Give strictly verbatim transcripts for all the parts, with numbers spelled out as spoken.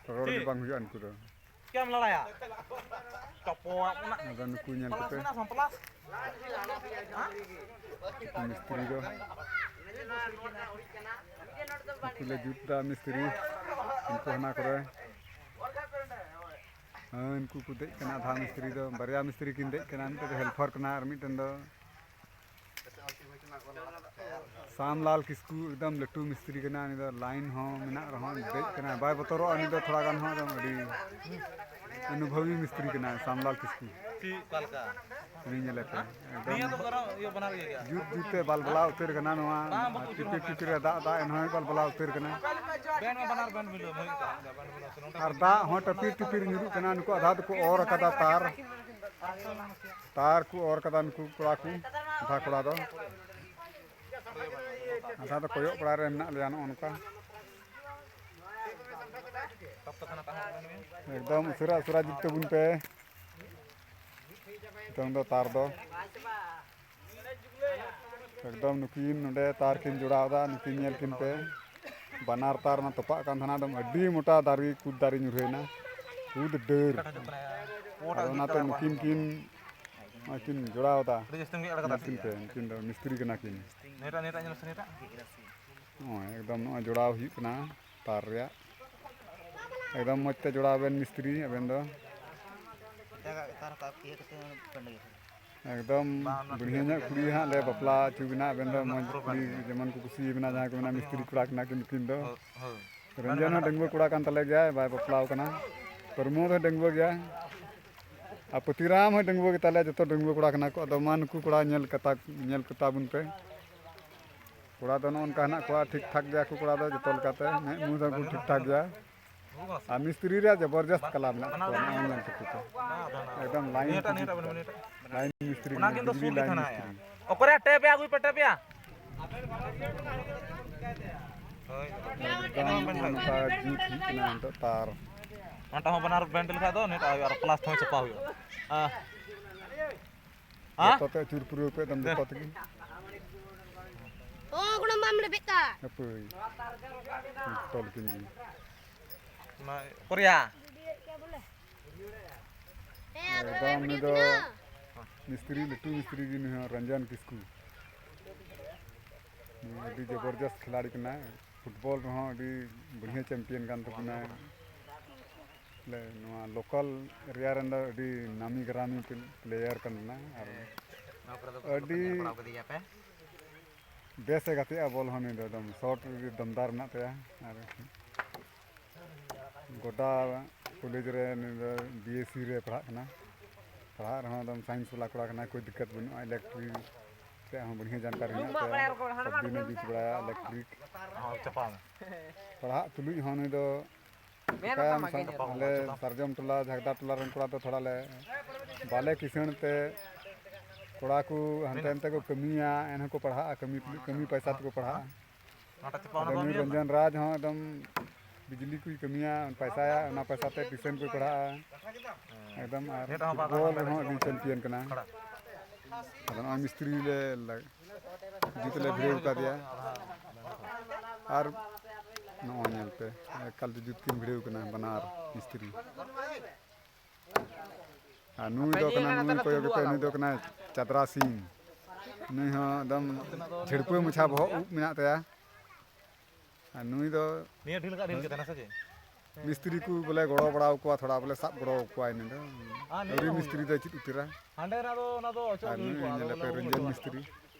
ᱨᱚᱲ ᱜᱮ ᱵᱟᱝ ᱦᱩᱭᱩᱜᱼᱟ ᱩᱱᱠᱩ ᱫᱚ᱾ ᱪᱤᱠᱟᱹᱢ ᱞᱟᱲᱟᱭᱟ? ᱪᱚᱯᱚᱞ ᱢᱮᱱᱟᱜ᱾ ᱟᱫᱚ ᱱᱩᱠᱩ ᱧᱮᱞ ᱯᱞᱟᱥ ᱠᱟᱛᱮ ᱢᱮᱱᱟᱜᱼᱟ, ᱥᱟᱢ ᱯᱞᱟᱥ᱾ ᱦᱮᱸ? ᱱᱩᱠᱩ ᱢᱤᱥᱛᱨᱤ ᱫᱚ, ᱱᱩᱠᱩ ᱞᱮ ᱡᱩᱛ ᱫᱟ ᱢᱤᱥᱛᱨᱤ, ᱩᱱᱠᱩ ᱦᱟᱱᱟ ᱠᱚᱨᱮ᱾ ᱦᱮᱸ, ᱩᱱᱠᱩ ᱠᱚ ᱫᱮᱡ ᱠᱟᱱᱟ, ᱟᱫᱷᱟ ᱢᱤᱥᱛᱨᱤ ᱫᱚ, ᱵᱟᱨᱭᱟ ᱢᱤᱥᱛᱨᱤ ᱠᱤᱱ ᱫᱮᱡ ᱠᱟᱱᱟ, ᱢᱤᱫᱴᱮᱱ ᱫᱚ ᱦᱮᱞᱯᱟᱨ ᱠᱟᱱᱟ ᱟᱨ ᱢᱤᱫᱴᱮᱱ ᱫᱚ ᱥᱟᱢᱞᱟᱞ ᱠᱤᱥᱠᱩ ᱮᱠᱫᱚᱢ ᱞᱟᱹᱴᱩ ᱢᱤᱥᱛᱨᱤ ᱠᱟᱱᱟ, ᱩᱱᱤ ᱫᱚ ᱞᱟᱭᱤᱱ ᱦᱚᱸ ᱢᱮᱱᱟᱜ ᱨᱮᱦᱚᱸ ᱫᱮᱡ ᱠᱟᱱᱟᱭ, ᱵᱟᱭ ᱵᱚᱛᱚᱨᱚᱜᱼᱟ ᱩᱱᱤ ᱫᱚ ᱛᱷᱚᱲᱟ ᱜᱟᱱ ᱦᱚᱸ, ᱮᱠᱫᱚᱢ ᱟᱹᱰᱤ ᱚᱱᱩᱵᱷᱚᱵᱤ ᱢᱤᱥᱛᱨᱤ ᱠᱟᱱᱟᱭ ᱥᱟᱢᱞᱟᱞ ᱠᱤᱥᱠᱩ᱾ ᱪᱮᱫ ᱚᱠᱟ ᱞᱮᱠᱟ? ᱩᱱᱤ ᱧᱮᱞᱮ ᱯᱮ, ᱮᱠᱫᱚᱢ ᱱᱤᱭᱟᱹ ᱫᱚ ᱟᱨᱚ ᱤᱭᱟᱹ ᱵᱟᱱᱟᱨ ᱤᱭᱟᱹ ᱜᱮᱭᱟ᱾ ᱡᱩᱛ ᱡᱩᱛ ᱛᱮ ᱵᱟᱞᱵᱟᱞᱟᱣ ᱩᱛᱟᱹᱨ ᱠᱟᱱᱟ ᱱᱚᱣᱟ, ᱵᱟᱝ, ᱵᱟᱝ, ᱩᱪᱩᱨ ᱴᱤᱯᱤᱨ ᱦᱚᱸ ᱴᱤᱯᱤᱨ ᱮ ᱫᱟᱜ ᱮᱫᱟ, ᱮᱱᱦᱚᱸᱭ ᱵᱟᱞᱵᱟᱞᱟᱣ ᱩᱛᱟᱹᱨ ᱠᱟᱱᱟ᱾ ᱵᱮᱱᱰ ᱢᱟ ᱵᱟᱱᱟᱨ ᱵᱮᱱᱰ ᱢᱤᱞᱟᱹᱣ ᱦᱩᱭᱩᱜ ᱠᱟᱱᱟ, ᱵᱮᱱᱰ ᱢᱤᱞᱟᱹᱣ ᱥᱮ ᱱᱚᱰᱮ ᱟᱨ ᱫᱟᱜ ᱦᱚᱸ ᱴᱟᱹᱯᱤᱨ ᱴᱤᱯᱤᱨ ᱧᱩᱨᱩᱜ ᱠᱟᱱᱟ, ᱱᱩᱠᱩ ᱟᱫᱷᱟ ᱫᱚᱠᱚ ᱚᱨ ᱟᱠᱟᱫᱟ ᱛᱟᱨ᱾ ᱛᱟᱨ ᱠᱚ ᱚᱨ ᱠᱟᱫᱟ ᱱᱩᱠᱩ ᱠᱚᱲᱟ ᱠᱚ, ᱟᱫᱷᱟ ᱠᱚᱲᱟ ᱫᱚ᱾ ᱟᱫᱷᱟ ᱫᱚ ᱠᱚᱭᱚᱜ ᱵᱟᱲᱟ ᱨᱮ ᱢᱮᱱᱟᱜ ᱞᱮᱭᱟ ᱱᱚᱜᱼᱚ ᱱᱚᱝᱠᱟ᱾ ᱮᱠᱫᱚᱢ ᱩᱥᱟᱹᱨᱟ ᱩᱥᱟᱹᱨᱟ ᱡᱩᱛ ᱛᱟᱵᱚᱱ ᱯᱮ᱾ ᱱᱤᱛᱚᱝ ᱫᱚ ᱛᱟᱨ ᱫᱚ ᱮᱠᱫᱚᱢ ᱱᱩᱠᱤᱱ ᱱᱚᱰᱮ ᱛᱟᱨ ᱠᱤᱱ ᱡᱚᱲᱟᱣ ᱮᱫᱟ, ᱱᱩᱠᱤᱱ ᱧᱮᱞ ᱠᱤᱱ ᱯᱮ᱾ ᱵᱟᱱᱟᱨ ᱛᱟᱨ ᱚᱱᱟ ᱛᱚᱯᱟᱜ ᱠᱟᱱ ᱛᱟᱦᱮᱱᱟ, ᱮᱠᱫᱚᱢ ᱟᱹᱰᱤ ᱢᱚᱴᱟ ᱫᱟᱨᱮ, ᱠᱩᱫ ᱫᱟᱨᱮ ᱧᱩᱨᱦᱟᱹᱭᱮᱱᱟ, ᱠᱩᱫ ᱰᱟᱹᱨ᱾ ᱟᱫᱚ ᱚᱱᱟᱛᱮ ᱱᱩᱠᱤᱱ ᱠᱤᱱ, ᱱᱚᱜᱼᱚᱭ ᱠᱤᱱ ᱡᱚᱲᱟᱣ ᱮᱫᱟ᱾ ᱟᱹᱰᱤ ᱡᱟᱹᱥᱛᱤᱢ ᱜᱮᱫ ᱟᱠᱟᱫᱟ ᱧᱮᱞ ᱠᱤᱱ ᱯᱮ, ᱩᱱᱠᱤᱱ ᱫᱚ ᱢᱤᱥᱛᱨᱤ ᱠᱟᱱᱟ ᱠᱤᱱ᱾ ᱱᱤᱭᱟᱹᱴᱟᱜ, ᱱᱤᱭᱟᱹᱴᱟᱜ ᱧᱮᱞ ᱢᱮᱥᱮ, ᱱᱤᱭᱟᱹᱴᱟᱜ᱾ ᱱᱚᱜᱼᱚᱭ ᱮᱠᱫᱚᱢ ᱱᱚᱜᱼᱚᱭ ᱡᱚᱲᱟᱣ ᱦᱩᱭᱩᱜ ᱠᱟᱱᱟ ᱛᱟᱨ ᱨᱮᱭᱟᱜ᱾ ᱮᱠᱫᱚᱢ ᱢᱚᱡᱽ ᱛᱮ ᱡᱚᱲᱟᱣ ᱵᱮᱱ ᱢᱤᱥᱛᱨᱤ ᱟᱵᱮᱱ ᱫᱚ᱾ ᱮᱴᱟᱜᱟᱜ ᱛᱟᱨ ᱠᱚ ᱤᱭᱟᱹ ᱠᱟᱛᱮ ᱯᱮᱱᱰ ᱜᱮ᱾ ᱮᱠᱫᱚᱢ ᱵᱟᱹᱲᱦᱤ ᱧᱚᱜ ᱠᱩᱲᱤ ᱦᱟᱸᱜ ᱞᱮ ᱵᱟᱯᱞᱟ ᱦᱚᱪᱚ ᱵᱮᱱᱟ ᱟᱵᱮᱱ ᱫᱚ, ᱢᱚᱡᱽ ᱠᱩᱲᱤ ᱡᱮᱢᱚᱱ ᱠᱚ ᱠᱩᱥᱤᱭᱟᱵᱮᱱᱟ, ᱡᱟᱦᱟᱸᱭ ᱠᱚ ᱢᱮᱱᱟ ᱢᱤᱥᱛᱨᱤ ᱠᱚᱲᱟ ᱠᱟᱱᱟ ᱠᱤᱱ ᱱᱩᱠᱤᱱ ᱫᱚ᱾ ᱦᱳᱭ, ᱦᱳᱭ᱾ ᱨᱚᱧᱡᱚᱱ ᱦᱚᱸ ᱰᱟᱺᱜᱩᱣᱟᱹ ᱠᱚᱲᱟ ᱠᱟᱱ ᱛᱟᱞᱮ ᱜᱮᱭᱟᱭ, ᱵᱟᱭ ᱵᱟᱯᱞᱟᱣ ᱠᱟᱱᱟ᱾ ᱯᱨᱚᱢᱳᱫ ᱦᱚᱸ ᱰᱟᱺᱜᱩᱣᱟᱹ ᱜᱮᱭᱟᱭ᱾ ᱟᱨ ᱯᱟᱹᱛᱤᱨᱟᱢ ᱦᱚᱸ ᱰᱟᱺᱜᱩᱣᱟᱹ ᱜᱮᱛᱟᱞᱮᱭᱟ, ᱡᱚᱛᱚ ᱰᱟᱺᱜᱩᱣᱟᱹ ᱠᱚᱲᱟ ᱠᱟᱱᱟ ᱠᱚ᱾ ᱟᱫᱚ ᱢᱟ ᱱᱩᱠᱩ ᱠᱚᱲᱟ ᱧᱮᱞ ᱠᱟᱛᱟ, ᱧᱮᱞ ᱠᱚᱛᱟ ᱵᱚᱱ ᱯᱮ᱾ ᱠᱚᱲᱟ ᱫᱚ ᱱᱚᱜᱼᱚ ᱱᱚᱝᱠᱟ ᱦᱮᱱᱟᱜ ᱠᱚᱣᱟ, ᱴᱷᱤᱠ ᱴᱷᱟᱠ ᱜᱮᱭᱟ ᱠᱚ ᱠᱚᱲᱟ ᱫᱚ ᱡᱚᱛᱚ ᱞᱮᱠᱟᱛᱮ, ᱢᱮᱫ ᱢᱩ ᱫᱚ ᱠᱚ ᱴᱷᱤᱠ ᱴᱷᱟᱠ ᱜᱮᱭᱟ᱾ ᱟᱨ ᱢᱤᱥᱛᱨᱤ ᱨᱮᱭᱟᱜ ᱡᱚᱵᱚᱨᱡᱚᱥᱛ ᱠᱟᱞᱟ ᱢᱮᱱᱟᱜ ᱛᱟᱠᱚᱣᱟ, ᱱᱚᱜᱼᱚᱭ ᱧᱮᱞ ᱛᱟᱠᱚ ᱯᱮ᱾ ᱮᱠᱫᱚᱢ ᱞᱟᱭᱤᱱ ᱱᱤᱭᱟᱹᱴᱟᱜ, ᱱᱤᱭᱟᱹᱴᱟᱜ, ᱱᱤᱭᱟᱹᱴᱟᱜ᱾ ᱞᱟᱭᱤᱱ ᱢᱤᱥᱛᱨᱤ ᱚᱱᱟ ᱠᱟᱱᱟ, ᱠᱤᱱ ᱫᱚ ᱵᱤᱡᱽᱞᱤ ᱥᱩᱨ ᱜᱮ ᱞᱟᱭᱤᱱ ᱛᱟᱦᱮᱱᱟ᱾ ᱢᱤᱥᱛᱨᱤ᱾ ᱚᱠᱚᱭ ᱨᱮᱭᱟᱜ ᱴᱮᱯ ᱭᱟ? ᱟᱹᱜᱩᱭ ᱯᱮ, ᱴᱮᱯ ᱭᱟ᱾ ᱦᱳᱭ᱾ ᱮᱠᱫᱚᱢ ᱱᱚᱜᱼᱚ ᱱᱚᱝᱠᱟ ᱡᱩᱛ ᱦᱩᱭᱩᱜ ᱠᱟᱱᱟ ᱱᱤᱛᱚᱜ ᱛᱟᱨ᱾ ᱚᱱᱟᱴᱟᱜ ᱦᱚᱸ ᱵᱟᱱᱟᱨ ᱵᱮᱱᱰ ᱞᱮᱠᱷᱟᱡ ᱫᱚ ᱱᱤᱭᱟᱹᱴᱟᱜ ᱦᱩᱭᱩᱜᱼᱟ, ᱟᱨ ᱯᱞᱟᱥ ᱛᱮᱦᱚᱸ ᱪᱟᱯᱟ ᱦᱩᱭᱩᱜᱼᱟ᱾ ᱦᱮᱸ᱾ ᱦᱮᱸ? ᱡᱚᱛᱚ ᱛᱮ ᱟᱹᱪᱩᱨ ᱯᱩᱨᱟᱹᱣ ᱯᱮ ᱮᱠᱫᱚᱢ ᱡᱚᱛᱚ ᱛᱮᱜᱮ᱾ ᱳ, ᱜᱚᱲᱚᱢ ᱵᱟᱢ ᱞᱮᱵᱮᱫ ᱠᱟᱜ᱾ ᱦᱟᱹᱯᱟᱹᱭ᱾ ᱛᱚᱞ ᱠᱤᱱ ᱜᱮ᱾ ᱚᱱᱟ ᱠᱚᱨᱮᱭᱟ᱾ ᱮᱠᱫᱚᱢ ᱩᱱᱤ ᱫᱚ ᱢᱤᱥᱛᱨᱤ, ᱞᱟᱹᱴᱩ ᱢᱤᱥᱛᱨᱤ ᱜᱮ ᱱᱩᱭ ᱦᱚᱸ, ᱨᱚᱧᱡᱚᱱ ᱠᱤᱥᱠᱩ᱾ ᱱᱩᱭ ᱟᱹᱰᱤ ᱡᱚᱵᱚᱨᱡᱚᱥ ᱠᱷᱤᱞᱟᱲᱤ ᱠᱟᱱᱟᱭ᱾ ᱯᱷᱩᱴᱵᱚᱞ ᱨᱮᱦᱚᱸ ᱟᱹᱰᱤ ᱵᱟᱹᱲᱦᱤᱭᱟᱹ ᱪᱟᱢᱯᱤᱭᱟᱱ ᱠᱟᱱ ᱛᱟᱵᱚᱱᱟᱭ᱾ ᱵᱚᱞᱮ, ᱱᱚᱣᱟ ᱞᱳᱠᱟᱞ ᱮᱨᱤᱭᱟ ᱨᱮᱱ ᱫᱚ ᱟᱹᱰᱤ ᱱᱟᱢᱤ ᱜᱨᱟᱢᱤ ᱯᱞᱮᱭᱟᱨ ᱠᱟᱱᱟᱭ᱾ ᱟᱨ ᱟᱹᱰᱤ ᱵᱮᱥ ᱮ ᱜᱟᱛᱮᱜᱼᱟ ᱵᱚᱞ ᱦᱚᱸ, ᱱᱩᱭ ᱫᱚ ᱮᱠᱫᱚᱢ ᱥᱚᱴ ᱨᱮ ᱫᱚᱢᱫᱟᱨ ᱢᱮᱱᱟᱜ ᱛᱟᱭᱟ᱾ ᱟᱨ ᱜᱚᱰᱟ ᱠᱚᱞᱮᱡᱽ ᱨᱮ ᱱᱩᱭ ᱫᱚ ᱵᱤ ᱮᱥ ᱥᱤ ᱨᱮ ᱯᱟᱲᱦᱟᱜ ᱠᱟᱱᱟ᱾ ᱯᱟᱲᱦᱟᱜ ᱨᱮᱦᱚᱸ ᱮᱠᱫᱚᱢ ᱥᱟᱭᱮᱱᱥ ᱵᱟᱞᱟ ᱠᱚᱲᱟ ᱠᱟᱱᱟᱭ, ᱠᱳᱭ ᱫᱤᱠᱠᱟᱛ ᱵᱟᱹᱱᱩᱜᱼᱟ᱾ ᱤᱞᱮᱠᱴᱨᱤᱠ ᱨᱮᱭᱟᱜ ᱦᱚᱸ ᱵᱟᱹᱲᱦᱤᱭᱟᱹ ᱡᱟᱱᱠᱟᱨᱤ ᱢᱮᱱᱟᱜ ᱛᱟᱭᱟ᱾ ᱥᱚᱵ ᱫᱤᱱᱮ ᱡᱩᱛ ᱵᱟᱲᱟᱭᱟ ᱤᱞᱮᱠᱴᱨᱤᱠ᱾ ᱦᱚᱸ, ᱪᱟᱯᱟ ᱢᱮ᱾ ᱯᱟᱲᱦᱟᱜ ᱛᱩᱞᱩᱡ ᱦᱚᱸ ᱱᱩᱭ ᱫᱚ ᱢᱮᱱ ᱪᱤᱠᱟᱹᱭᱟᱢ ᱟᱛᱟᱢ ᱥᱟ-, ᱟᱸᱡᱚᱢ᱾ ᱟᱞᱮ ᱥᱟᱨᱡᱚᱢ ᱴᱚᱞᱟ, ᱡᱷᱟᱜᱽᱫᱟ ᱴᱚᱞᱟ ᱨᱮᱱ ᱠᱚᱲᱟ ᱫᱚ ᱛᱷᱚᱲᱟ ᱞᱮ ᱵᱟᱞᱮ ᱠᱤᱥᱟᱹᱬ ᱛᱮ ᱠᱚᱲᱟ ᱠᱚ ᱦᱟᱱᱛᱮ ᱱᱟᱛᱮ ᱠᱚ ᱠᱟᱹᱢᱤᱭᱟ, ᱮᱱᱦᱚᱸ ᱠᱚ ᱯᱟᱲᱦᱟᱜᱼᱟ, ᱠᱟᱹᱢᱤ, ᱠᱟᱹᱢᱤ ᱯᱚᱭᱥᱟ ᱛᱮᱠᱚ ᱯᱟᱲᱦᱟᱜᱼᱟ᱾ ᱚᱱᱟᱴᱟᱜ ᱪᱟᱯᱟ, ᱚᱱᱟ ᱟᱫᱚ ᱵᱟᱢ ᱱᱩᱭ ᱧᱮᱞ ᱨᱚᱧᱡᱚᱱ ᱮᱫᱟ? ᱨᱟᱡᱽ ᱦᱚᱸ ᱮᱠᱫᱚᱢ ᱵᱤᱡᱽᱞᱤ ᱠᱚᱭ ᱠᱟᱹᱢᱤᱭᱟ, ᱯᱚᱭᱥᱟᱭᱟ, ᱚᱱᱟ ᱯᱚᱭᱥᱟ ᱛᱮ ᱴᱤᱭᱩᱥᱚᱱ ᱠᱚᱭ ᱯᱟᱲᱦᱟᱜᱼᱟ᱾ ᱮᱠᱫᱚᱢ, ᱟᱨ ᱱᱤᱭᱟᱹᱴᱟᱜ ᱦᱚᱸ ᱵᱟᱝ ᱯᱷᱩᱴᱵᱚᱞ ᱨᱮᱦᱚᱸ ᱟᱹᱰᱤ ᱪᱟᱢᱯᱤᱭᱟᱱ ᱠᱟᱱᱟ᱾ ᱠᱷᱟᱲᱟ᱾ ᱟᱫᱚ ᱱᱚᱜᱼᱚᱭ ᱢᱤᱥᱛᱨᱤ ᱞᱮ ᱞᱟ-, ᱡᱩᱛ ᱞᱮ ᱵᱷᱤᱲᱟᱹᱣ ᱠᱟᱫᱮᱭᱟ᱾ ᱟᱨ ᱱᱚᱜᱼᱚᱭ ᱧᱮᱞ ᱯᱮ, ᱮᱠᱟᱞ ᱛᱮ ᱡᱩᱛ ᱠᱤᱱ ᱵᱷᱤᱲᱟᱹᱣ ᱠᱟᱱᱟ ᱵᱟᱱᱟᱨ ᱢᱤᱥᱛᱨᱤ᱾ ᱟᱨ ᱱᱩᱭ ᱫᱚ ᱠᱟᱱᱟ, ᱱᱩᱭ ᱠᱚᱭᱚᱜ ᱠᱟᱛᱮ, ᱱᱩᱭ ᱫᱚ ᱠᱟᱱᱟᱭ ᱪᱟᱫᱽᱨᱟ ᱥᱤᱝ᱾ ᱱᱩᱭ ᱦᱚᱸ ᱮᱠᱫᱚᱢ ᱡᱷᱟᱹᱲᱯᱟᱹ ᱢᱟᱪᱷᱟ ᱵᱚᱦᱚᱜ ᱩᱵ ᱢᱮᱱᱟᱜ ᱛᱟᱭᱟ᱾ ᱟᱨ ᱱᱩᱭ ᱫᱚ ᱱᱤᱭᱟᱹ ᱰᱷᱤᱞ ᱠᱟᱜ ᱰᱷᱤᱞ ᱠᱟᱛᱮ ᱱᱟᱥᱮ ᱪᱮᱫ? ᱢᱤᱥᱛᱨᱤ ᱠᱚ ᱵᱚᱞᱮ ᱜᱚᱲᱚ ᱵᱟᱲᱟ ᱟᱠᱚᱣᱟ, ᱛᱷᱚᱲᱟ ᱵᱚᱞᱮ ᱥᱟᱵ ᱜᱚᱲᱚ ᱟᱠᱚᱣᱟᱭ ᱱᱩᱭ ᱫᱚ᱾ ᱟᱨ ᱱᱤᱭᱟᱹ ᱟᱹᱣᱨᱤ ᱦᱚᱸ ᱢᱤᱥᱛᱨᱤ ᱫᱚᱭ ᱪᱮᱫ ᱩᱛᱟᱹᱨᱟ᱾ ᱦᱟᱸᱰᱮ ᱨᱮᱱᱟᱜ ᱫᱚ ᱚᱱᱟ ᱫᱚ ᱚᱪᱚᱜ ᱟᱨ ᱦᱩᱭ ᱱᱩᱭ ᱠᱚᱜᱼᱟ, ᱟᱫᱚ ᱧᱮᱞᱮ ᱚᱱᱟ ᱯᱮ ᱫᱚ ᱨᱚᱧᱡᱚᱱ ᱵᱟᱹᱪᱩᱜᱼᱟ᱾ ᱢᱤᱥᱛᱨᱤ,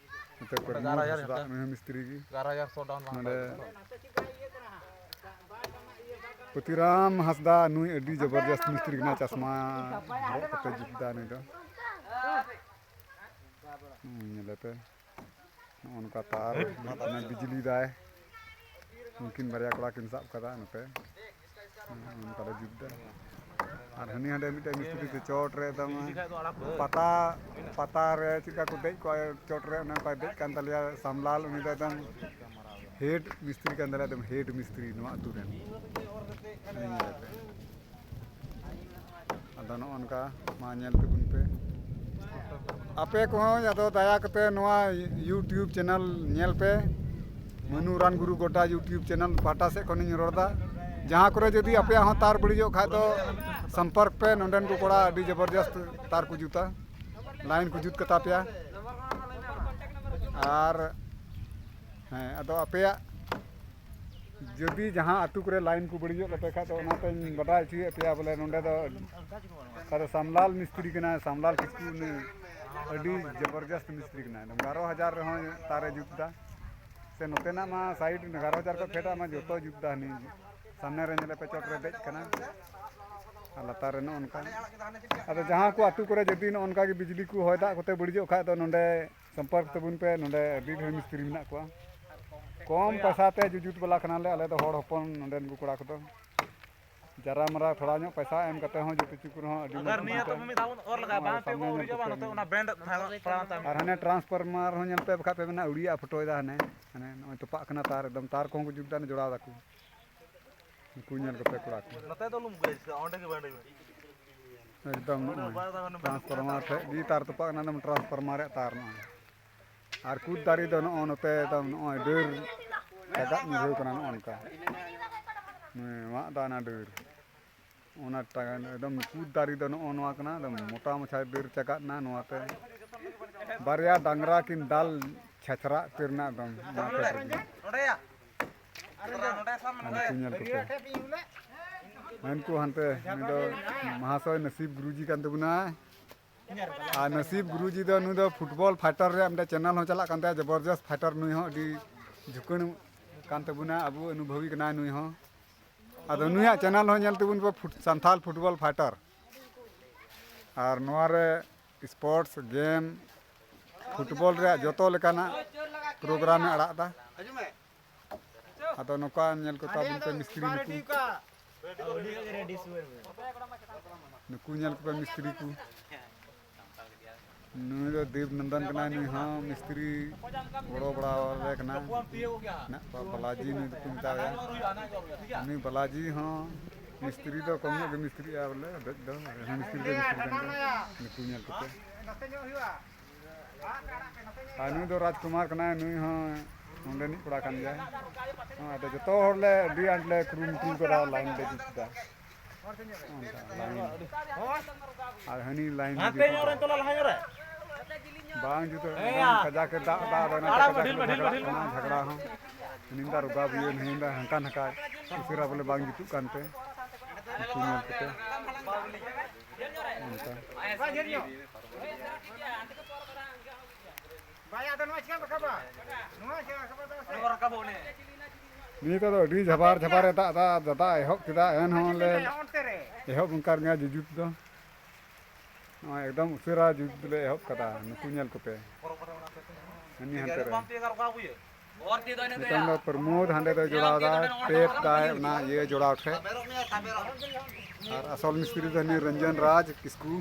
ᱱᱚᱛᱮ ᱚᱸᱰᱮ ᱯᱨᱚᱫᱽᱭᱩᱛ ᱜᱟᱨ ᱦᱟᱡᱟᱨ ᱦᱟᱸᱥᱫᱟ, ᱦᱟᱸᱥᱫᱟ᱾ ᱱᱩᱭ ᱦᱚᱸ ᱢᱤᱥᱛᱨᱤ ᱜᱮ᱾ ᱜᱟᱨ ᱦᱟᱡᱟᱨ ᱥᱚ ᱰᱟᱣᱩᱱ ᱵᱟᱝ ᱱᱚᱰᱮ ᱦᱟᱛᱟᱣ᱾ ᱯᱩᱛᱤᱨᱟᱢ ᱦᱟᱸᱥᱫᱟ, ᱱᱩᱭ ᱟᱹᱰᱤ ᱡᱚᱵᱚᱨᱡᱚᱥᱛ ᱢᱤᱥᱛᱨᱤ ᱠᱟᱱᱟᱭ, ᱪᱟᱥᱢᱟ ᱦᱚᱨᱚᱜ ᱠᱟᱛᱮ ᱡᱩᱛ ᱫᱟ ᱱᱩᱭ ᱫᱚ᱾ ᱦᱩᱸ, ᱧᱮᱞᱮ ᱯᱮ᱾ ᱱᱚᱜᱼᱚ ᱱᱚᱝᱠᱟ ᱛᱟᱨ ᱦᱤᱴ ᱢᱟ ᱛᱟᱨ᱾ ᱵᱤᱡᱽᱞᱤ ᱫᱟᱭ᱾ ᱩᱱᱠᱤᱱ ᱵᱟᱨᱭᱟ ᱠᱚᱲᱟ ᱠᱤᱱ ᱥᱟᱵ ᱠᱟᱫᱟ ᱱᱚᱛᱮ᱾ ᱱᱚᱜᱼᱚ ᱱᱚᱝᱠᱟ ᱞᱮ ᱡᱩᱛ ᱫᱟ᱾ ᱟᱨ ᱦᱟᱹᱱᱤ ᱦᱟᱸᱰᱮ ᱢᱤᱫᱴᱮᱱ ᱢᱤᱥᱛᱨᱤ ᱫᱚ ᱪᱚᱴ ᱨᱮ ᱮᱠᱫᱚᱢ ᱵᱤᱡᱽᱞᱤ ᱠᱷᱟᱡ ᱫᱚ ᱟᱲᱟᱜ ᱯᱩᱨᱟᱹ᱾ ᱯᱟᱛᱟ, ᱯᱟᱛᱟ ᱨᱮ ᱪᱮᱫ ᱞᱮᱠᱟ ᱠᱚ ᱫᱮᱡ ᱠᱚᱜᱼᱟ ᱪᱚᱴ ᱨᱮ, ᱚᱱᱮ ᱚᱱᱠᱟᱭ ᱫᱮᱡ ᱠᱟᱱ ᱛᱟᱞᱮᱭᱟ ᱥᱟᱢᱞᱟᱞ᱾ ᱩᱱᱤ ᱫᱚ ᱮᱠᱫᱚᱢ ᱦᱮᱰ ᱢᱤᱥᱛᱨᱤ ᱠᱟᱱ ᱛᱟᱞᱮᱭᱟ, ᱮᱠᱫᱚᱢ ᱦᱮᱰ ᱢᱤᱥᱛᱨᱤ ᱱᱚᱣᱟ ᱟᱹᱛᱩ ᱨᱮᱱ᱾ ᱦᱟᱹᱱᱤ ᱧᱮᱞᱮ ᱯᱮ᱾ ᱟᱫᱚ ᱱᱚᱜᱼᱚ ᱱᱚᱝᱠᱟ ᱢᱟ ᱧᱮᱞ ᱛᱟᱵᱚᱱ ᱯᱮ᱾ ᱟᱯᱮ ᱠᱚᱦᱚᱸ ᱟᱫᱚ ᱫᱟᱭᱟ ᱠᱟᱛᱮ ᱱᱚᱣᱟ YouTube ᱪᱮᱱᱮᱞ ᱧᱮᱞ ᱯᱮ᱾ ᱢᱟᱹᱱᱩ ᱨᱟᱱ ᱜᱩᱨᱩ ᱜᱚᱰᱰᱟ YouTube ᱪᱮᱱᱮᱞ ᱯᱟᱦᱴᱟ ᱥᱮᱫ ᱠᱷᱚᱱᱤᱧ ᱨᱚᱲ ᱮᱫᱟ᱾ ᱡᱟᱦᱟᱸ ᱠᱚᱨᱮ ᱡᱩᱫᱤ ᱟᱯᱮᱭᱟᱜ ᱦᱚᱸ ᱛᱟᱨ ᱵᱟᱹᱲᱤᱡᱚᱜ ᱠᱷᱟᱡ ᱫᱚ ᱥᱚᱢᱯᱚᱨᱠ ᱯᱮ, ᱱᱚᱸᱰᱮᱱ ᱠᱚ ᱠᱚᱲᱟ ᱟᱹᱰᱤ ᱡᱚᱵᱚᱨᱡᱚᱥᱛ ᱛᱟᱨ ᱠᱚ ᱡᱩᱛᱟ, ᱞᱟᱭᱤᱱ ᱠᱚ ᱡᱩᱛ ᱠᱟᱛᱟ ᱯᱮᱭᱟ᱾ ᱟᱨ ᱦᱮᱸ, ᱟᱫᱚ ᱟᱯᱮᱭᱟᱜ ᱡᱩᱫᱤ ᱡᱟᱦᱟᱸ ᱟᱹᱛᱩ ᱠᱚᱨᱮ ᱞᱟᱭᱤᱱ ᱠᱚ ᱵᱟᱹᱲᱤᱡᱚᱜ ᱛᱟᱯᱮ ᱠᱷᱟᱡ ᱫᱚ ᱚᱱᱟᱛᱮᱧ ᱵᱟᱰᱟᱭ ᱦᱚᱪᱚᱭᱮᱫ ᱯᱮᱭᱟ ᱵᱚᱞᱮ ᱱᱚᱸᱰᱮ ᱫᱚ ᱚᱠᱟ ᱫᱚ ᱥᱟᱢᱞᱟᱞ ᱢᱤᱥᱛᱨᱤ ᱠᱟᱱᱟᱭ, ᱥᱟᱢᱞᱟᱞ ᱠᱤᱥᱠᱩ, ᱩᱱᱤ ᱟᱹᱰᱤ ᱡᱚᱵᱚᱨᱡᱚᱥᱛ ᱢᱤᱥᱛᱨᱤ ᱠᱟᱱᱟᱭ, ᱮᱠᱫᱚᱢ ᱵᱟᱨᱚ ᱦᱟᱡᱟᱨ ᱨᱮᱦᱚᱸ ᱛᱟᱨᱮ ᱡᱩᱛ ᱫᱟ᱾ ᱥᱮ ᱱᱚᱛᱮᱱᱟᱜ ᱢᱟ ᱥᱟᱭᱤᱰ ᱮᱜᱟᱨᱚ ᱦᱟᱡᱟᱨ ᱠᱷᱚᱱ ᱯᱷᱮᱰᱟᱜ ᱢᱟ ᱡᱚᱛᱚ ᱡᱩᱛ ᱫᱟ, ᱦᱟᱹᱱᱤ ᱥᱟᱢᱱᱮ ᱨᱮ ᱧᱮᱞᱮ ᱯᱮ ᱪᱚᱴ ᱨᱮ ᱫᱮᱡ ᱠᱟᱱᱟ ᱟᱨ ᱞᱟᱛᱟᱨ ᱨᱮ ᱱᱚᱜᱼᱚ ᱱᱚᱝᱠᱟ᱾ ᱟᱫᱚ ᱡᱟᱦᱟᱸ ᱠᱚ ᱟᱹᱛᱩ ᱠᱚᱨᱮ ᱡᱩᱫᱤ ᱱᱚᱜᱼᱚ ᱱᱚᱝᱠᱟ ᱜᱮ ᱵᱤᱡᱽᱞᱤ ᱠᱚ ᱦᱚᱭ ᱫᱟᱜ ᱠᱚᱛᱮ ᱵᱟᱹᱲᱤᱡᱚᱜ ᱠᱷᱟᱡ ᱫᱚ ᱱᱚᱸᱰᱮ ᱥᱚᱢᱯᱚᱨᱠ ᱛᱟᱵᱚᱱ ᱯᱮ, ᱱᱚᱸᱰᱮ ᱟᱹᱰᱤ ᱰᱷᱮᱨ ᱢᱤᱥᱛᱨᱤ ᱢᱮᱱᱟᱜ ᱠᱚᱣᱟ᱾ ᱠᱚᱢ ᱯᱚᱭᱥᱟ ᱛᱮ ᱡᱩᱡᱩᱛ ᱵᱟᱞᱟ ᱠᱟᱱᱟᱞᱮ ᱟᱞᱮ ᱫᱚ ᱦᱚᱲ ᱦᱚᱯᱚᱱ, ᱱᱚᱸᱰᱮᱱ ᱠᱚ ᱠᱚᱲᱟ ᱠᱚᱫᱚ᱾ ᱡᱟᱨᱟ ᱢᱟᱨᱟ ᱛᱷᱚᱲᱟ ᱧᱚᱜ ᱯᱚᱭᱥᱟ ᱮᱢ ᱠᱟᱛᱮ ᱦᱚᱸ ᱡᱩᱛ ᱦᱚᱪᱚ ᱠᱚ ᱨᱮᱦᱚᱸ ᱟᱹᱰᱤ ᱢᱚᱡᱽ ᱟᱜᱟᱨ ᱱᱤᱭᱟᱹ ᱵᱩᱡᱷᱟᱹᱜᱼᱟ᱾ ᱛᱚ ᱢᱤᱫ ᱫᱷᱟᱣ ᱵᱚᱱ ᱚᱨ ᱞᱮᱠᱷᱟᱱ ᱵᱟᱝ ᱯᱮ ᱥᱟᱢᱱᱮ ᱧᱮᱞ ᱚᱨ ᱦᱩᱭᱩᱜᱼᱟ, ᱠᱟᱛᱮ ᱱᱚᱛᱮ ᱚᱱᱟ ᱵᱮᱱᱰ ᱛᱷᱚᱲᱟ ᱛᱟᱭᱚᱢ᱾ ᱟᱨ ᱦᱟᱱᱮ ᱴᱨᱟᱱᱥᱯᱷᱚᱨᱢᱟᱨ ᱦᱚᱸ ᱧᱮᱞ ᱯᱮ, ᱵᱟᱠᱷᱟᱡ ᱯᱮ ᱢᱮᱱᱟ ᱟᱹᱣᱲᱤᱭᱟᱜ ᱯᱷᱳᱴᱳᱭᱮᱫᱟ᱾ ᱦᱟᱱᱮ ᱦᱟᱱᱮ ᱱᱚᱜᱼᱚᱭ ᱛᱚᱯᱟᱜ ᱠᱟᱱᱟ ᱛᱟᱨ, ᱮᱠᱫᱚᱢ ᱛᱟᱨ ᱠᱚᱦᱚᱸ ᱠᱚ ᱡᱩᱛ ᱫᱟ, ᱡᱚᱲᱟᱣ ᱫᱟᱠᱚ᱾ ᱱᱩᱠᱩ ᱧᱮᱞ ᱠᱚᱯᱮ ᱠᱚᱲᱟ ᱠᱚ᱾ ᱱᱚᱛᱮ ᱫᱚ ᱟᱞᱚᱢ ᱟᱹᱜᱩᱭᱟ, ᱚᱸᱰᱮ ᱜᱮ ᱵᱮᱱᱰ ᱢᱮ᱾ ᱮᱠᱫᱚᱢ ᱱᱚᱜᱼᱚᱭ ᱴᱨᱟᱱᱥᱯᱷᱚᱨᱢᱟᱨ ᱴᱷᱮᱡ ᱜᱮ ᱛᱟᱨ ᱛᱚᱯᱟᱜ ᱠᱟᱱᱟ, ᱮᱠᱫᱚᱢ ᱴᱨᱟᱱᱥᱯᱷᱚᱨᱢᱟᱨ ᱨᱮᱭᱟᱜ ᱛᱟᱨ ᱱᱚᱜᱼᱚᱭ᱾ ᱟᱨ ᱠᱩᱫ ᱫᱟᱨᱮ ᱫᱚ ᱱᱚᱜᱼᱚ ᱱᱚᱛᱮ ᱮᱠᱫᱚᱢ ᱱᱚᱜᱼᱚᱭ ᱰᱟᱹᱨ ᱪᱟᱜᱟᱫ ᱧᱩᱨᱦᱟᱹᱣ ᱠᱟᱱᱟ ᱱᱚᱜᱼᱚ ᱱᱚᱝᱠᱟ᱾ ᱱᱩᱭ ᱢᱟᱜ ᱫᱟ ᱚᱱᱟ ᱰᱟᱹᱨ᱾ ᱚᱱᱟ ᱴᱟ-, ᱮᱠᱫᱚᱢ ᱠᱩᱫ ᱫᱟᱨᱮ ᱫᱚ ᱱᱚᱜᱼᱚ ᱱᱚᱣᱟ ᱠᱟᱱᱟ, ᱮᱠᱫᱚᱢ ᱢᱚᱴᱟ ᱢᱟᱪᱷᱟ ᱰᱟᱹᱨ ᱪᱟᱜᱟᱫ ᱱᱟ ᱱᱚᱣᱟᱛᱮ᱾ ᱵᱟᱨᱭᱟ ᱰᱟᱝᱨᱟ ᱠᱤᱱ ᱫᱟᱞ ᱪᱷᱟᱪᱷᱨᱟ ᱩᱛᱟᱹᱨ ᱱᱟ ᱮᱠᱫᱚᱢ ᱱᱚᱣᱟ ᱠᱷᱮᱛ ᱨᱮᱜᱮ᱾ ᱟᱨ ᱱᱩᱠᱩ ᱧᱮᱞ ᱠᱚᱯᱮ᱾ ᱦᱟᱱᱠᱩ ᱦᱟᱱᱛᱮ ᱱᱩᱭ ᱫᱚ ᱢᱟᱦᱟᱥᱚᱭ ᱱᱟᱥᱤᱵ ᱜᱩᱨᱩᱡᱤ ᱠᱟᱱ ᱛᱟᱵᱚᱱᱟᱭ᱾ ᱟᱨ ᱱᱟᱥᱤᱵ ᱜᱩᱨᱩᱡᱤ ᱫᱚ ᱱᱩᱭ ᱫᱚ ᱯᱷᱩᱴᱵᱚᱞ ᱯᱷᱟᱭᱴᱟᱨ ᱨᱮᱭᱟᱜ ᱢᱤᱫᱴᱮᱱ ᱪᱮᱱᱮᱞ ᱦᱚᱸ ᱪᱟᱞᱟᱜ ᱠᱟᱱ ᱛᱟᱭᱟ, ᱡᱚᱵᱚᱨᱡᱚᱥᱛ ᱯᱷᱟᱭᱴᱟᱨ ᱱᱩᱭ ᱦᱚᱸ ᱟᱹᱰᱤ ᱡᱷᱩᱠᱟᱹᱲ ᱠᱟᱱ ᱛᱟᱵᱚᱱᱟ, ᱟᱵᱚ ᱚᱱᱩᱵᱷᱚᱵᱤ ᱠᱟᱱᱟᱭ ᱱᱩᱭ ᱦᱚᱸ᱾ ᱟᱫᱚ ᱱᱩᱭᱟᱜ ᱪᱮᱱᱮᱞ ᱦᱚᱸ ᱧᱮᱞ ᱛᱟᱵᱚᱱ ᱯᱮ, ᱯᱷᱩᱴ-, ᱥᱟᱱᱛᱷᱟᱞ ᱯᱷᱩᱴᱵᱚᱞ ᱯᱷᱟᱭᱴᱟᱨ᱾ ᱟᱨ ᱱᱚᱣᱟ ᱨᱮ ᱥᱯᱳᱨᱴᱥ, ᱜᱮᱢ, ᱯᱷᱩᱴᱵᱚᱞ ᱨᱮᱭᱟᱜ ᱡᱚᱛᱚ ᱞᱮᱠᱟᱱᱟᱜ ᱯᱨᱳᱜᱨᱟᱢ ᱮ ᱟᱲᱟᱜ ᱮᱫᱟ᱾ ᱟᱫᱚ ᱱᱚᱝᱠᱟ ᱧᱮᱞ ᱠᱚ ᱛᱟᱵᱚᱱ ᱯᱮ ᱢᱤᱥᱛᱨᱤ ᱱᱩᱠᱩ᱾ ᱱᱩᱠᱩ ᱧᱮᱞ ᱠᱚᱯᱮ ᱢᱤᱥᱛᱨᱤ ᱠᱚ᱾ ᱱᱩᱭ ᱫᱚ ᱫᱮᱵᱽ ᱱᱚᱱᱫᱚᱱ ᱠᱟᱱᱟᱭ, ᱱᱩᱭ ᱦᱚᱸ ᱢᱤᱥᱛᱨᱤ ᱜᱚᱲᱚ ᱵᱟᱲᱟ ᱟᱞᱮ ᱠᱟᱱᱟ᱾ ᱢᱮᱱᱟᱜ ᱠᱚᱣᱟ ᱵᱟᱞᱟᱡᱤ, ᱱᱩᱭ ᱫᱚᱠᱚ ᱢᱮᱛᱟᱭᱟ᱾ ᱩᱱᱤ ᱵᱟᱞᱟᱡᱤ ᱦᱚᱸ ᱢᱤᱥᱛᱨᱤ ᱫᱚ ᱠᱚᱢ ᱧᱚᱜ ᱜᱮ ᱢᱤᱥᱛᱨᱤᱜᱼᱟ ᱵᱚᱞᱮ, ᱫᱮᱡ ᱫᱚ ᱟᱨᱦᱚᱸ ᱢᱤᱥᱛᱨᱤ ᱫᱚ ᱢᱤᱥᱛᱨᱤ ᱠᱟᱱ ᱜᱮᱭᱟ᱾ ᱱᱩᱠᱩ ᱧᱮᱞ ᱠᱚᱯᱮ᱾ ᱟᱨ ᱱᱩᱭ ᱫᱚ ᱨᱟᱡᱽᱠᱩᱢᱟᱨ ᱠᱟᱱᱟᱭ, ᱱᱩᱭ ᱦᱚᱸ ᱱᱚᱰᱮᱱᱤᱡ ᱠᱚᱲᱟ ᱠᱟᱱ ᱜᱮᱭᱟᱭ᱾ ᱟᱫᱚ ᱡᱚᱛᱚ ᱦᱚᱲ ᱞᱮ ᱟᱹᱰᱤ ᱟᱸᱴ ᱞᱮ ᱠᱩᱨᱩᱢᱩᱴᱩ ᱠᱟᱫᱟ, ᱞᱟᱭᱤᱱ ᱞᱮ ᱡᱩᱛ ᱠᱮᱫᱟ᱾ ᱚᱱᱠᱟ ᱞᱟᱭᱤᱱ᱾ ᱟᱨ ᱦᱟᱹᱱᱤ ᱞᱟᱭᱤᱱ ᱦᱟᱱᱛᱮ ᱡᱩᱛ ᱧᱚᱜ ᱨᱮ, ᱠᱟᱫᱟ᱾ ᱛᱚᱞᱟ ᱞᱟᱦᱟ ᱧᱚᱜ ᱨᱮ᱾ ᱵᱟᱝ ᱡᱩᱛᱚᱜ ᱠᱟᱱᱟ, ᱠᱟᱡᱟᱠ ᱮ ᱫᱟᱜ ᱫᱟ, ᱟᱫᱚ ᱚᱱᱟ ᱰᱷᱤᱞ ᱢᱮ, ᱠᱟᱡᱟᱠ ᱰᱷᱤᱞ ᱢᱮ, ᱰᱷᱤᱞ ᱢᱮ, ᱰᱷᱤᱞ ᱢᱮ᱾ ᱡᱷᱟᱜᱽᱲᱟ ᱦᱚᱸ᱾ ᱦᱟᱹᱱᱤ ᱫᱟ ᱨᱚᱜᱟ ᱵᱤᱭᱟᱹ, ᱱᱟᱹᱭ ᱫᱟ ᱦᱟᱱᱠᱟ ᱱᱟᱠᱟ᱾ ᱩᱥᱟᱹᱨᱟ ᱵᱚᱞᱮ ᱵᱟᱝ ᱡᱩᱛᱩᱜ ᱠᱟᱱᱛᱮ᱾ ᱩᱱᱠᱩ ᱧᱮᱞ ᱠᱟᱛᱮ᱾ ᱚᱱᱠᱟ᱾ ᱵᱟᱭ, ᱟᱫᱚ ᱱᱚᱣᱟ ᱪᱤᱠᱟᱹᱢ ᱨᱟᱠᱟᱵᱟ? ᱱᱚᱣᱟ ᱪᱤᱠᱟᱹᱢ ᱨᱟᱠᱟᱵᱟ? ᱱᱤᱛᱚᱜ ᱫᱚ ᱟᱹᱰᱤ ᱡᱷᱟᱵᱟᱨ ᱡᱷᱟᱵᱟᱨᱮ ᱫᱟᱜ ᱮᱫᱟ, ᱫᱟᱜ ᱮᱦᱚᱵ ᱠᱮᱫᱟ, ᱮᱱᱦᱚᱸ ᱞᱮ ᱚᱱᱛᱮ ᱨᱮ᱾ ᱮᱦᱚᱵ ᱚᱱᱠᱟ ᱨᱮᱭᱟᱜ ᱡᱩᱡᱩᱛ ᱫᱚ᱾ ᱱᱚᱣᱟ ᱮᱠᱫᱚᱢ ᱩᱥᱟᱹᱨᱟ ᱡᱩᱡᱩᱛ ᱞᱮ ᱮᱦᱚᱵ ᱠᱟᱫᱟ, ᱱᱩᱠᱩ ᱧᱮᱞ ᱠᱚᱯᱮ᱾ ᱦᱟᱹᱱᱤ ᱦᱟᱱᱛᱮ ᱨᱮ᱾ ᱱᱤᱛᱚᱝ ᱫᱚ ᱯᱨᱚᱢᱳᱫ ᱦᱟᱸᱰᱮ ᱫᱚᱭ ᱡᱚᱲᱟᱣ ᱫᱟ, ᱴᱮᱯ ᱫᱟᱭ ᱚᱱᱟ ᱤᱭᱟᱹ ᱡᱚᱲᱟᱣ ᱴᱷᱮᱡ᱾ ᱟᱨ ᱟᱥᱚᱞ ᱢᱤᱥᱛᱨᱤ ᱫᱚ ᱦᱟᱹᱱᱤ ᱨᱚᱧᱡᱚᱱ ᱨᱟᱡᱽ ᱠᱤᱥᱠᱩ᱾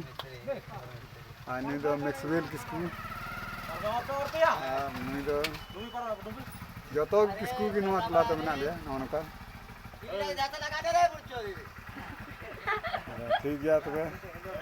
ᱟᱨ ᱱᱩᱭ ᱫᱚ ᱢᱮᱠᱥᱣᱮᱞ ᱠᱤᱥᱠᱩ᱾ ᱟᱨ ᱱᱩᱭ ᱫᱚ ᱡᱚᱛᱚ ᱠᱤᱥᱠᱩ ᱜᱮ ᱱᱚᱣᱟ ᱴᱚᱞᱟ ᱫᱚ ᱢᱮᱱᱟᱜ ᱞᱮᱭᱟ, ᱱᱚᱜᱼᱚ ᱱᱚᱝᱠᱟ᱾ ᱟᱫᱚ ᱴᱷᱤᱠ ᱜᱮᱭᱟ ᱛᱚᱵᱮ᱾